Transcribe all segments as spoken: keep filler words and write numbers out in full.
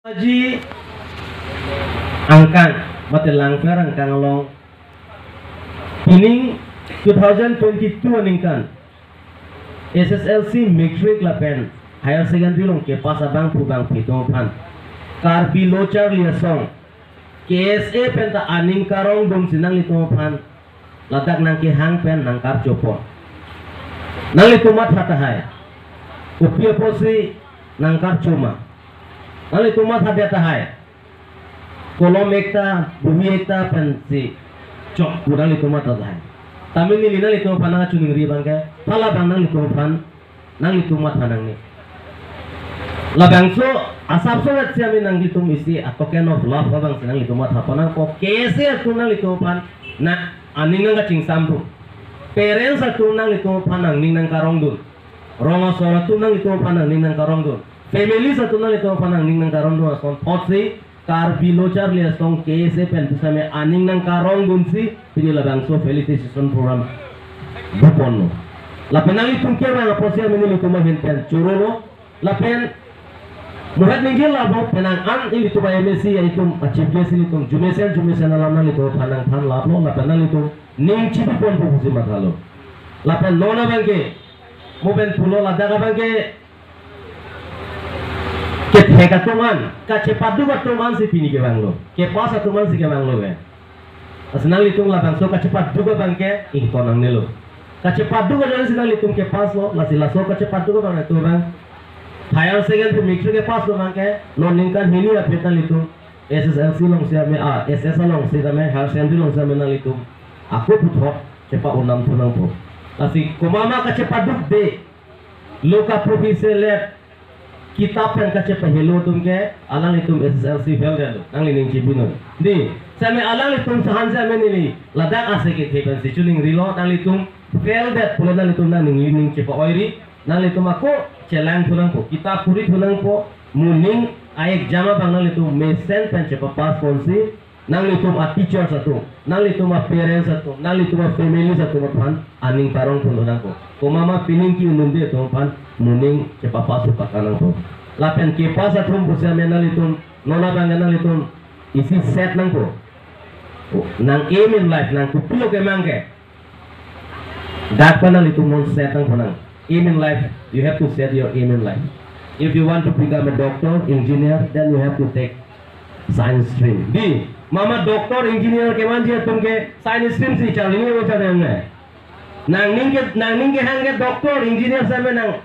Aji angkang, mate Langpher angkang along, pining two thousand twenty-two aningkan S S L C, matric lapen higher secondary along kepass abangphu bangphi atum aphan Karbi Lo Charli Asong, K S A pen ta aning karongdun si nanglitum aphan ladak nangkehang pen nangkarchopon. Nanglitum matha tahai, kopi apotsi nangkarcho ma? Nanglitum mathadet tahai, kolom ekta, bohi ekta pensi chok pu nanglitum matha tahai. Tame neli nanglitum aphan nangchiningri abangke, hala abang nanglitum aphan, nanglitum matha nangne. Labangso asapso vet si ami nanglitum isi a token of love abangsi nanglitum matha pon nangpo. K S A atum nanglitum aphan na aning nangkachingsam dun. Parents atum nanglitum aphan nangning nangkarongdun. Rong asor atum nanglitum aphan nangning nangkarongdun. Families atum nanglitum aphan nangning nangkarongdun ason thotsi Karbi Lo Charli Asong K S A pen pusitame aning nangkarongdunsi pini labangso felicitation program buponlo. Lapen nanglitum kevang apotsi ami nelitum ahin pen chorolo. Lapen muhat ningje labo penang an ilitum a M A C itum a chief guest ilitum jumesen jumesen alam nanglitum aphan nangthan laplo, lapen nanglitum ning chipiponpo pusi mathalo. Lapen non abangke, mo pen pulo ladak abangke kethek atum an, kachepaduk atum ansi pini kevanglo. Kepass atum ansi kevanglo ke. Lasi nanglitum labangso kachepaduk abangke ington nangnelo. Kachepaduk ajoine si nanglitum kepasslo, lasi laso kachepaduk abang nanglitum abang higher secondary matric kepasslo abangke, non ningkan hini aphi nanglitum S S L C along sitame, ah, S S along sitame, higher secondary along sitame nanglitum ako puthot chepa-unam thu nangpo. Lasi komat ma kachepadukde, lo kaprofessor lab, kitap pen kachepahelo atum ke, alanglitum S S L C fail detlo, nangli ning chibinon. Dei, sitame alanglitum sahan sitame neli ladak ase kethe pensi chiningrilo, nanglitum fail det pulo nanglitum nangning ning chepa-oiri, nanglitum ako chelang thu nangpo, kitap puri thu nangpo, mo ning a-exam abang nanglitum mesen pen chepapass ponsi, nanglitum a-teachers atum, nanglitum a-parents atum, nanglitum a-families atum aphan aning parongpon thu nangpo. Komat ma pining ke-un-unde atum aphan mo ning chepapass paka nangpo. Lapen kepass atum pusitame nanglitum non abang nanglitum isi set nangpo. Nang aim in life, nang kopilo kemang ke. Dak pen nanglitum non set nangpo nang. Aim in life, you have to set your aim in life. If you want to become a doctor, engineer, then you have to take science stream. Dei, mama doctor, engineer kemanji atum ke science stream si charli ni mo charli nang. Nangning ke, nangning kehang ke doctor, engineer sitame nang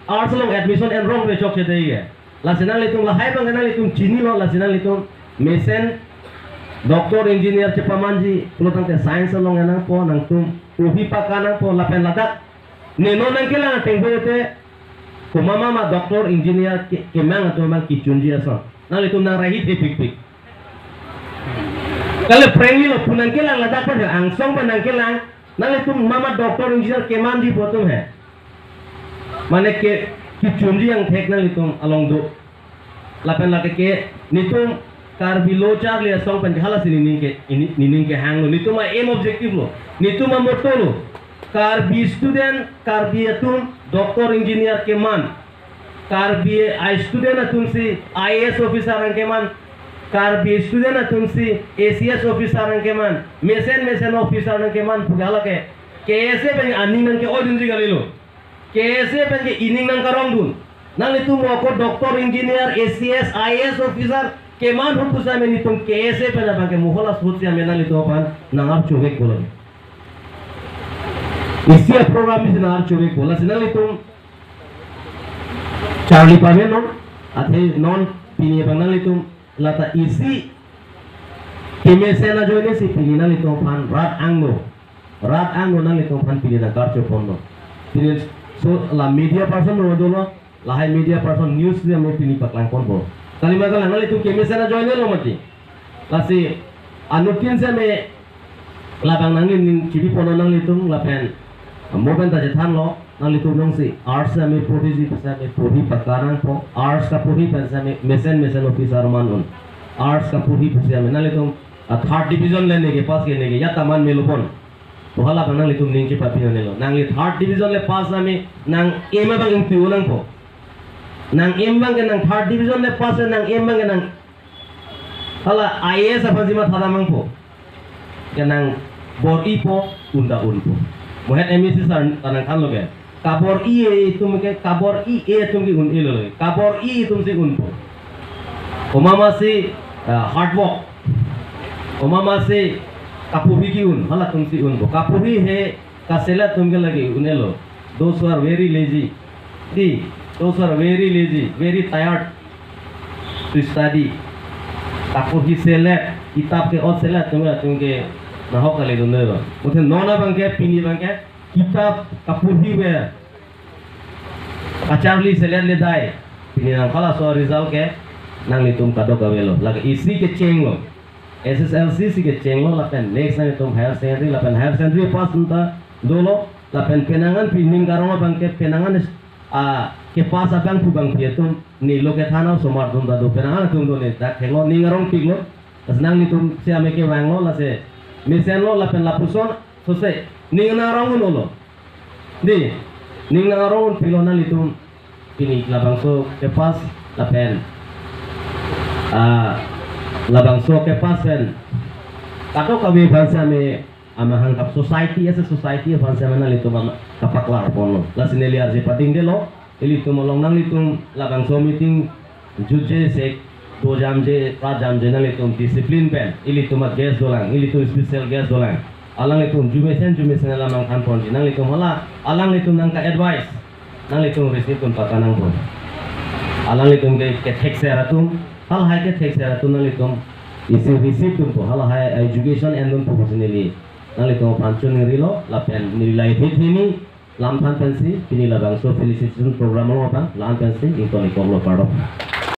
arts along admission enrong pe chokche dei ke. Lasi nanglitum lahai abang nanglitum chinilo, lasi nanglitum mesen doctor engineer chepamanji pulo tangte science along nangpo, nangtum pohi paka nangpo, lapen ladak ne non nangkelang ateng pute komat ma doctor engineer ke, kemang atum abang kechunji ason nanglitum nangrahi thepikpik. Kale pranglilo pu nangkelang ladak pen angsong pen nangkelang. Nanglitum mama doctor engineer kemanji pu atum he. Mane ke kechunji angthek nanglitum along do. Lapen lake ke netum Karbi Lo Charli Asong pen ke halasi nening ke, ini, nening kehanglo. Netum a-aim objective lo. Netum a-motto lo. Karbi student, Karbi atum doctor engineer keman. Karbi a-student atumsi I A S officer nangkeman, Karbi student atumsi A C S officer nangkeman, mesen mesen officer nangkeman pu ke halake K S A pen aning nangke-oidunji kalilo. K S A pen ke ining nangkarongdun. Nanglitum ako doctor, engineer, A C S, I A S officer keman ahut pusitame netum K S A pen abangke mo hala ahut sitame nanglitum aphan nangarchuvekpo lo. Isi a-program isi nangarchuvekpo. Lasi nanglitum charli pame non, athe non pini abang nanglitum lata isi kemesen ajoine si pini nanglitum aphan rat angno, rat angno nanglitum aphan pini nangkarchoponlo. Pini so la media person lo dolo, lahai media person news si ami pini paklangponpo. Kalima kalang nanglitum kemesen ajoinelo mati. Lasi anuttin si ami labang nangning chibiponlo nanglitum lapen mo pen ta chethanlo, nanglitum jongsi arts si ami porhiji pusi ami porhi paka nangpo, arts kaporhi pensi ami mesen mesen officer man un. Arts kaporhi pusi ami nanglitum a third division le neke pass ke neke ya ta man melopon. Pu halabang nanglitum ning chepapi nangnelo. Nangli third division le pass ami nang aim abang ingtui nangpo. Nang-em abang ke nang third division le pass, nang-em abang ke nang hala I A S aphansi matha damnangpo. Ke nang bor-ipo, un ta unpo. Mohet M A C sir ta nangthanlo ke, kabor-i-e atum ke, kabor-i-e atum ke un-elo, kabor-i atumsi unpo. Komat masi, ah, hard work, komat masi kaporhi ke-un, halatumsi unpo. Kaporhi he kaselet atum ke lake un-elo. Those who are very lazy, the, those who are very lazy, very tired to study, kaporhi selet, kitap ke-ot selet atum, atum ke nahok kali dun-elo. Muthe non abang ke, pini abang ke kitap kaporhi ave, kacharli selet le dai, pini nang halaso result ke nanglitum kadokave lo. Lake isi kechenglo, S S L C si kechenglo, lapen next nanglitum higher secondary, lapen higher secondary pass un ta dolo, lapen penang an pi ning karong abang ke, penang an, ah, kepass abangphu abangpi atum, ne lo kethan osomar atum ta do, penang an atum do, ne dak thenglo, ning arongpiklo. Lasi nanglitum si ame kevanglo, lasi mesenlo, lapen lapuson sose ning nang arong un-olo. Di, ning nang arong unpiklo nanglitum. Pini labangso kepass lapen, ah, labangso kepass pen kadokave aphansi ame amahang kap, society, as a society aphansi ame nanglitum ama kapaklarponlo. Lasi neli arje padingdelo, ilitum along nanglitum labangso meeting jutje, sek dojamje, pradjamje, nanglitum discipline pen, ilitum a guest dolang, ilitum special guest dolang. Alanglitum arjumesen arjumesen alam nangthanponji, nanglitum hala alanglitum nangka-advice nanglitum receive dun pata nangpo. Alanglitum ke kethekser atum, halahai kethekser atum nanglitum isi receive dunpo, halahai education endunpo pusi neli nanglitum aphan choningrilo, lapen neli lahai thetheni lamthan pensi pini labangso felicitation program along abang la-an pensi ingtonikoklo, kardom.